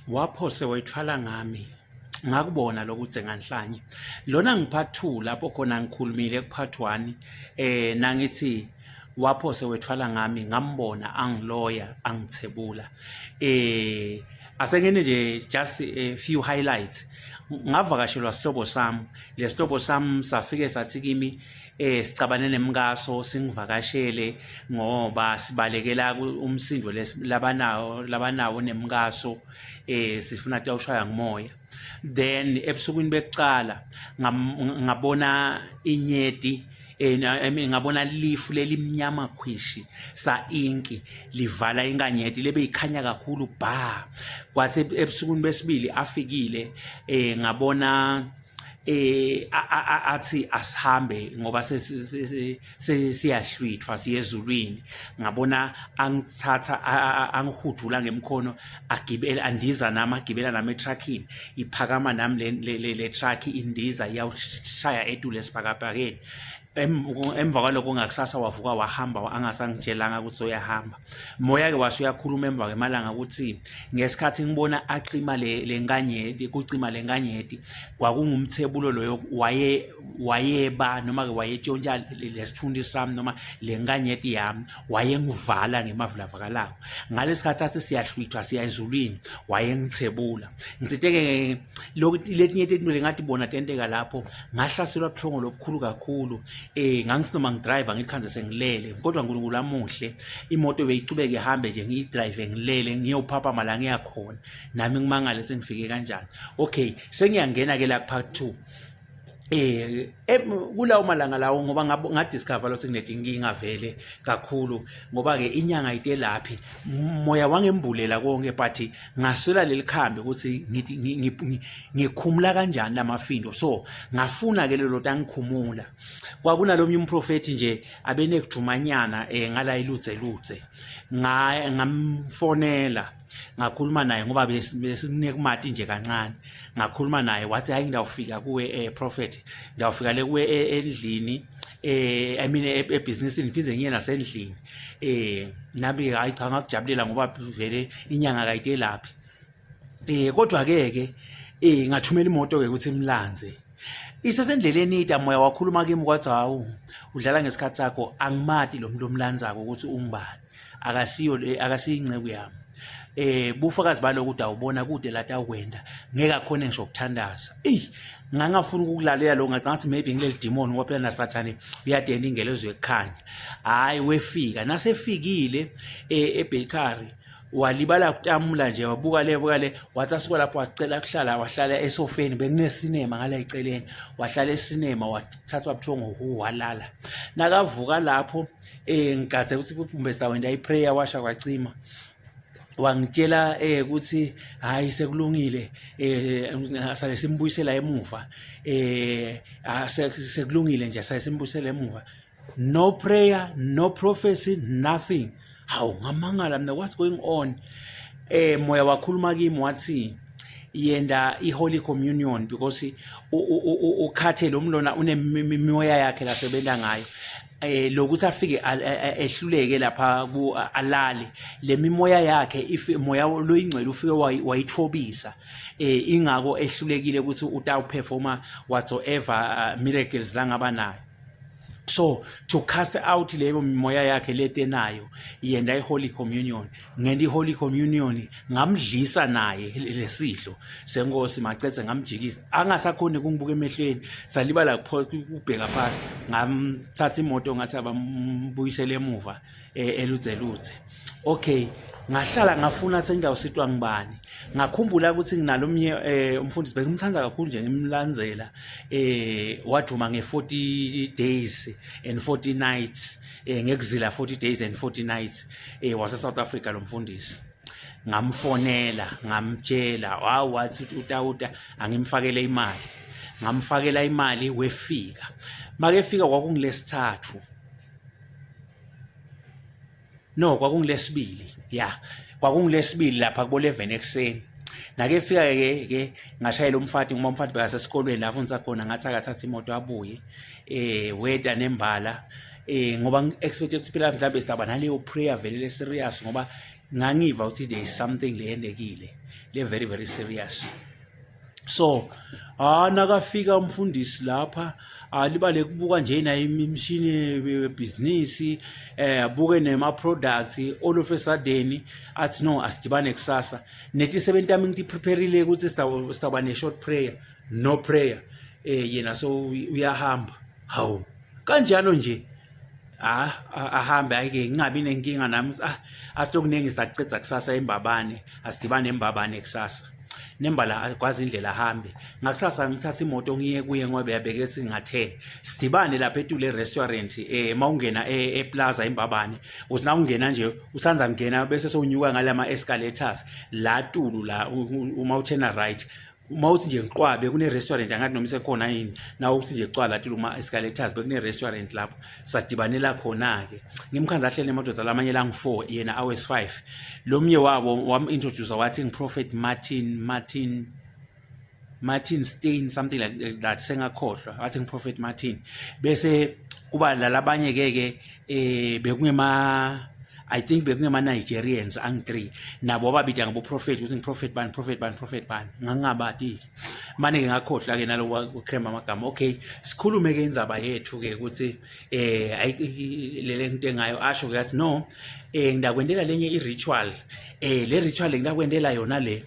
Waphose wayithwala ngami ngakubona lokuthe nganhlanye lona ngipart 2 lapho khona ngikhulumile kupart 1 nangithi waphose wethwala ngami ngambona angiloya angithebula asengene nje just a few highlights. Ngavakashelwa sihlobo sami, lesihlobo sami safike sathi kimi sicabane nemkaso singivakashele ngoba sibalekela umsindo labanawo labanawo nemkaso, sifuna kuyawushaya ngumoya. Then ebusukwini bekucala ngabona inyeti, I mean, ngabona lifu lelimnyama khwishi sa inki livala inkanyeti lebe ikhanya kakhulu bha. Kwathi ebusukwini besibili afikile, ngabona athi asihambe ngoba sesiyahlwithwa siye ezulwini. Ngabona angithatha angihudula ngemkhono, agibela andiza nami, agibela nami etruckini, iphakama nami le truck, indiza iyawushaya etulu esibhakabhakeni. Emva kwaloko ngakusasa wavuka wahamba angasangitshelanga ukuthi uyahamba. Moya-ke wase uyakhuluma emva kwemalanga ukuthi ngesikhathi ngibona aqima le nkanyeti, kucima le nkanyeti, kwakungumthebulo loyo waye wayeba noma-ke wayetshontsha lesithunti sami noma le nkanyeti yami, wayengivala ngemavulavakalako. Ngalesi khathi athi siyahlwithwa siya ezulwini, wayengithebula. Ngitsite-ke letinye tetinto lengatibona tenteka lapho, ngahlaselwa buthongo lobukhulu kakhulu. Ngangithi noma ngidrayiva ngikhanze sengilele, kodwa uNkulunkulu amuhle, imoto beyicubeke ihambe nje, ngiyidrayive ngilele ngiyophaphama la ngiya khona, nami ngimangale sengifike kanjani. Okay, sengiyangena-ke la ku-part 2. Kulawo malanga lawo ngoba ngadiscover lo senginetinkinga vele kakhulu, ngoba-ke inyanga ayitelaphi, moya wangembulela konke, but ngaswela leli khambi ukuthi ngithi ngikhumula kanjani lamafindo. So ngafuna-ke lelo tangikhumula. Kwakunalomnye umprofethi nje abenekujumanyana ngala ilutse lutse, ngamfonela ngakhuluma naye ngoba besinekumati nje kancane. Ngakhuluma naye wathi hayi, ngidawufika kuwe prophet, ngidawufika le kuwe endlini, I mean ebhizinisini, ngiphinde ngiye nasendlini. Nami hayi cha, ngakujabulela ngoba vele inyanga kayitelaphi. Kodwa ke ke ngathumela imoto ke ukuthi imlanze. Isesendleleni ida moya wakhuluma kimi kwathi hawu, udlala ngesikhathi sakho, angimati lo muntu omlanzako ukuthi ungubani, akasiyo le, akasiyinceku yami. Bufakazi balokhu udawubona kude la tawukwenda, ngeke akhone ngisho ukuthandaza. Eyi, ngangafuni ukukulalela lokho, ngacabanga ukuthi maybe ngileli demon ngoba phela nasathane uyadenda ingelezo yokukhanya. Hhayi, wefika nasefikile ebakery, walibala kutamula nje, wabuka le buka le, wathi asuka lapho wacela kuhlala, wahlala esofeni, bekunesinema ngala eceleni, wahlala esinema, wathathwa buthongo hu walala. Nakavuka lapho ngigadze ukuthi kumbe sitawenda iprayer, washa kwacima. Wangitshela ukuthi hayi sekulungile, sale simbuyisela emuva, sekulungile nje, sale simbuyisela emuva. No prayer, no prophecy, nothing. Hawu, ngamangala mina, what's going on? Moya wakhuluma kimi wathi yenda i-Holy Communion because ukhathe lo mlona unemimoya yakhe lasebenza ngayo. Lokuthi afike ehluleke lapha ku alale, le mimoya yakhe, if moya loyingcwele ufike wayithobisa, ingako ehlulekile ukuthi utawuperforma whatsoever miracles la ngaba nayo. So to cast out leyo mimoya yakhe letenayo, yenda i-Holy Communion. Ngenda i-Holy Communion, ngamdlisa naye lesidlo senkosi, macethe ngamjikisa angasakhoni kungibuka emehlweni, salibala kubheka phasi. Ngamthatha imoto ngathi abambuyisele emuva elutselutse. Okay, ngahlala ngafuna sengidawusitwa ngibani. Ngakhumbula ukuthi nginalo omnye umfundisi bengimthanda kakhulu nje, ngimlandzela, waduma nge-40 days and 40 nights, ngekuzila 40 days and 40 nights, wase South Africa lo mfundisi. Ngamfonela ngamtshela, wawu, wathi utawuta angimfakele imali. Ngamfakela imali, wefika. Makefika kwakungilesithathu, no, kwakungilesibili, ya, kwakungilesibili lapha kubo 11 ekuseni. Nake fika ke ngashayela umfati ngoba umfati bekasesikolweni la afundisa khona, ngathi akathatha imoto abuye. Weda nembala ngoba ngi-expect ukuthi phela mhlawumbe sitaba naleyo prayer vele le serious ngoba Ngangiva ukuthi there is something leyendekile le very very serious. So ah nakafika umfundisi lapha alibale kubuka nje naye imishini yebhizinisi eh abuke nema products all of a sudden athi no asidibane kusasa nethi sebenzi yami ngithi-prepareile ukuthi sitawuba ne-short prayer no prayer eh yena so uyahamba hawu kanjalo nje ah ahambe ayike ngingabi nenkinga nami ah asitokuningi sitacedza kusasa embabane asidibane embabane kusasa nembala akwazi indlela ahambe ngakusasa ngithatha imoto ngiye kuye ngoba yabeke ethi nga-10 sidibane lapha etule restaurant eh mawungena e, eplaza imbabane uthi nawungena nje usanza kungena bese sowunyuka ngalama escalators la tulu la uma uthena right uma uthi nje ngiqwabe kune-restaurant angathi noma isekhona yini nawe uthi nje cwala tulu kuma-escalators bekune-restaurant lapho sadibanela khona-ke ngimkhanza ahlele nemadoda lamanye langu-four yena awes-five lo mnye wabo wam-introduce wathi ngiprophet Martin Martin Martin Stein something like that sengakhohlwa wathi ngiprophet Martin bese kuba lalabanye ke ke eh bekungema I think bekungema Nigerians angi-3 nabo babida ngabo prophet ukuthi ngiprophet bani prophet bani prophet bani ngangingabati mane ke ngakhohlwa ke naloko kucrema amagama okay sikhulume ke indzaba yethu ke ukuthi eh lele ngento engayo asho ke yathi no eh ngidakwendela lenye i ritual eh le ritual ngidakwendela yona le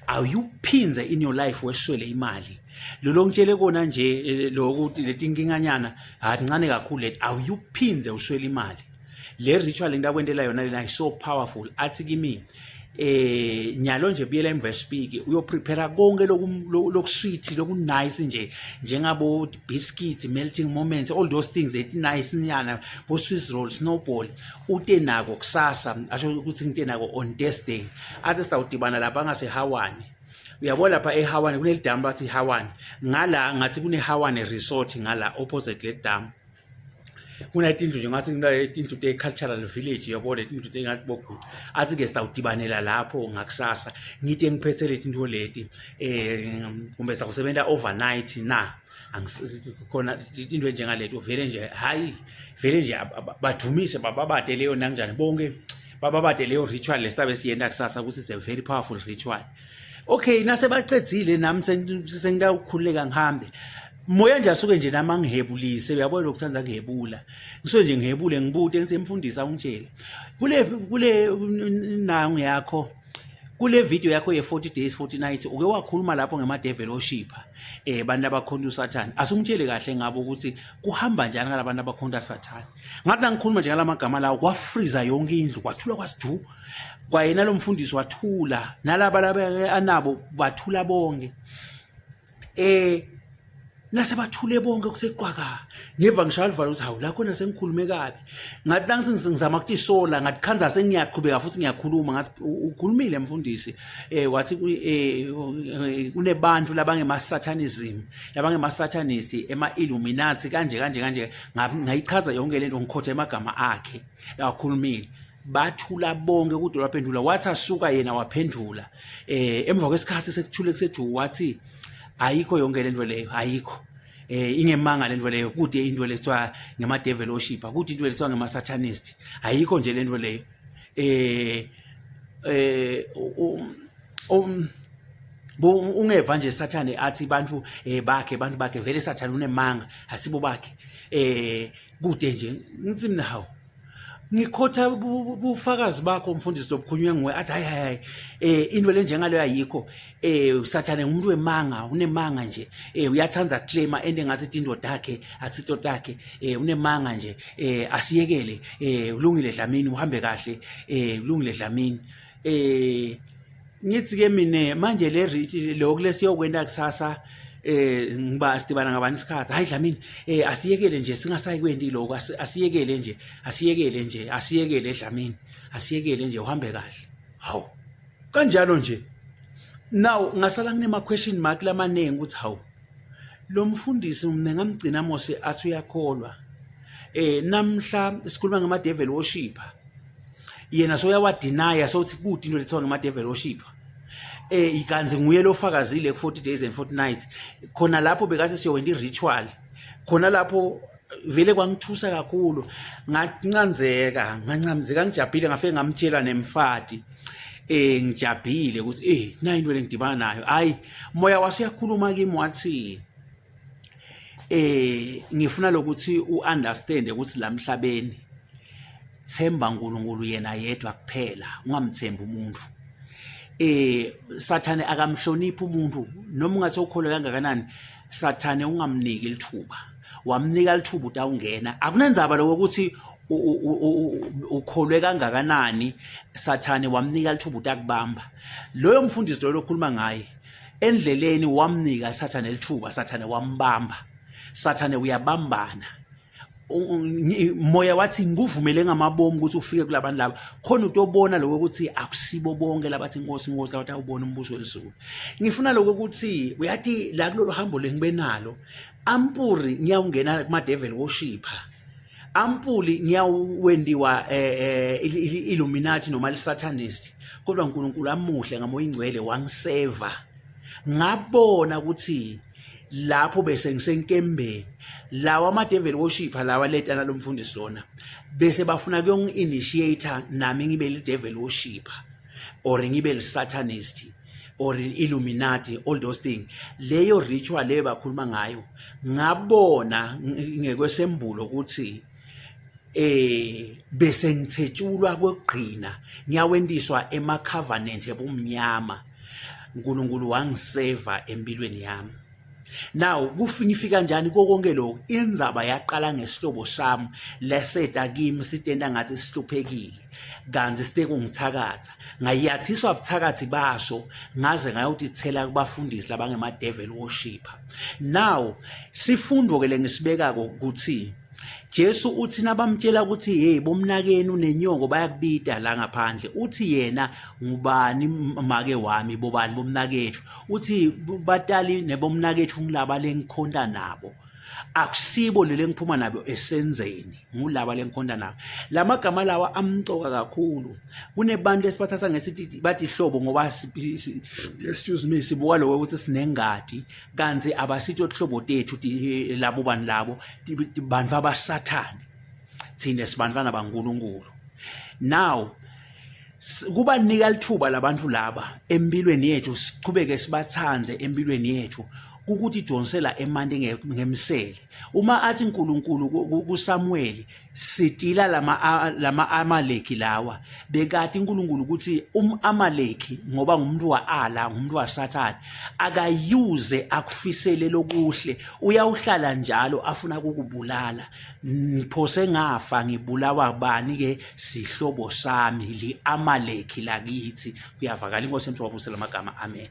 awuyuphinze in your life weswele imali lolo ngitshele kona nje eh, lokuthi letinkinganyana hancane kakhulu leti awuyuphinze uswele imali le ritual ngidakwendela yona lena is so powerful athi kimi eh nyalo nje buyela emva speak uyoprepare konke lokusweet lokunice nje njengabo biscuits melting moments all those things that nice nyana bo swiss roll snowball ute nako kusasa asho ukuthi ngite nako on Thursday athi sitawudibana lapha ngaseHawane uyabona lapha eHawane kunelidamu bathi iHawane ngala ngathi kuneHawane resort ngala opposite le damu kunetindlu nje ngathi kunetindlu te-cultural village yabo letindlu tengathi bogucu athi-ke sitawudibanela lapho ngakusasa ngite ngiphethe letintfo leti um kumbe sitawusebenta overnight na khona into enjengaleto vele nje hhayi vele nje badumise bababade leyo nanjani bonke bababade leyo ritual lesitabe siyenta kusasa ukuthi it's a very powerful ritual okay nasebacedzile nami sengitawukhululeka ngihambe moya nje asuke nje nami angihebulise uyabona lokuthanda kuhebula ngisuke nje ngihebule ngibute ngithi mfundisi awungitshele kule kule nangu yakho kule video yakho ye-40 days 40 nights uke wakhuluma lapho ngema-devil worshipper eh bantu abakhonta usathane asungitshele kahle ngabo ukuthi kuhamba njani ngalabantu abakhonta sathane ngathi nangikhuluma nje ngalamagama lawo kwafriza yonke indlu kwathula kwasiju kwayena lo mfundisi wathula nalaba laba anabo bathula bonke eh nasebathule bonke kuseqwaka ngeva ngishaya livalo ukuthi hawu la khona sengikhulume kabi ngathi nangithi ngizama ukutisola ngathi khanza sengiyaqhubeka futhi ngiyakhuluma ngathi ukhulumile mfundisi eh wathi eh kunebantu labangema-satanism labangema-satanist ema-illuminati kanje kanje kanje ngayichaza yonke lento ngikhotha emagama akhe lawakhulumile bathula bonke kude waphendula wathi asuka yena waphendula eh emva kwesikhathi sekuthule kusejuku wathi ayikho yonke lento leyo ayikho eh ingemanga lento leyo kude into lethiwa ngema devil worshipper kude into lethiwa ngema satanist ayikho nje lento leyo eh eh um ungeva nje sathane athi bantu eh bakhe bantu bakhe vele sathane unemanga asibo bakhe eh kude nje ngithi mina hawu ngikhotha bufakazi bakho mfundisi lobukhulunywe nguwe athi hayi hayi eh into lenjengaleyo ayikho eh usathane ngumuntu wemanga unemanga nje eh uyathanda claima ende ngathi indoda yakhe akusito takhe eh unemanga nje eh asiyekele eh ulungile Dlamini uhambe kahle eh ulungile Dlamini eh ngithi ke mina manje le rich lokhu lesiyokwenta kusasa eh ngiba sidibana ngabani isikhathi hayi Dlamini eh asiyekele nje singasayi kwendi lokho asiyekele nje asiyekele nje asiyekele Dlamini asiyekele nje uhambe kahle hawu kanjalo nje now ngasala nginema question mark lamaningi ukuthi hawu lo mfundisi mina ngamgcina mose athi uyakholwa eh namhla sikhuluma ngama devil worshipper yena soyawadenia sothi kude into lethiwa ngama devil worshipper eh ikanzi nguye lofakazile ku 40 days and 40 nights khona lapho bekathi siyowenza i-ritual khona lapho Vele kwangithusa kakhulu, ngancanzeka, ngancanzeka ngijabhile, ngafike ngamtshela nemfati ngijabhile ukuthi nayi into lengidibana nayo. Hayi, moya wase uyakhuluma kimi wathi ngifuna lokuthi u-understand ukuthi la mhlabeni themba uNkulunkulu yena yedwa kuphela, ungamthembi umuntu. Sathane akamhloniphi umuntu noma ungathi ukholwe kangakanani, Sathane ungamniki lithuba. Wamnika lithuba utawungena. Akunendzaba lokho ukuthi ukholwe kangakanani, Sathane wamnika lithuba utakubamba. Loyo mfundisi loyo lokhuluma ngaye endleleni wamnika Sathane lithuba, Sathane wambamba. Sathane uyabambana. Moya wathi ngikuvumele ngamabomu ukuthi ufike kulabantu laba khona utobona lokho ukuthi akusibo bonke labathi inkosi inkosi labatawubona umbuso wezulu. Ngifuna lokho ukuthi uyathi la kulolu hambo lengibe nalo ampuri ngiyawungena kuma devil worshipper, ampuli ngiyawwendiwa Illuminati noma lisatanist, kodwa uNkulunkulu amuhle ngamoya ingcwele wangiseva, ngabona ukuthi lapho bese ngisenkembeni lawa ama-devil worshipper lawa letana lomfundisi lona bese bafuna kuyongi-initiator nami ngibe li-devil worshipper or ngibe li-satanist or Illuminati, all those things. Leyo ritual leyo bakhuluma ngayo, ngabona ngekwesembulo ukuthi bese ngithetshulwa kwekugcina, ngiyawendiswa ema covenant ebumnyama. uNkulunkulu wangiseva empilweni yami. Now kufika kanjani konke lokhu? Indzaba yaqala ngesihlobo sami leseta kimi sitenda ngathi sihluphekile, kanti site kungithakatha. Ngayathiswa buthakathi baso ngaze ngayotithela kubafundisi labangema devil worshipper. Now sifundo ke lengisibekako ukuthi Jesu uthi nabamtshela ukuthi hey bomnakenu nenyoko bayakubida la ngaphandle, uthi yena ngubani make wami, bobani bomnakethu? Uthi batali nebomnakethu ngilaba lengikhonta nabo, akusibo leli engiphuma nabo esenzeni, ngulaba lengikhonta nabo. Lamagama lawa amcoka kakhulu. Kunebantu esibathatha ngesithi bathi ihlobo ngoba, excuse me, sibuka lokho ukuthi sinengadi, kanti abasitho hlobo tethu labo bani labo bantu abasathane, thina sibantwana baNkulunkulu. Now kubanika lithuba labantu laba empilweni yethu, sichubeke sibathanze empilweni yethu, ukuthi donsela emanti ngemsele. Uma athi uNkulunkulu kuSamuel sitila lama Amaleki lawa, bekati uNkulunkulu ukuthi umAmaleki ngoba ngumuntu waAla, ngumuntu waSathane, akayuze akufisele lokuhle, uyawuhlala njalo afuna ukukubulala. Ngiphose ngafa ngibulawa bani ke? Sihlobo sami li Amaleki lakithi. Kuyavakala. Inkosi emhlophe lamagama, amen.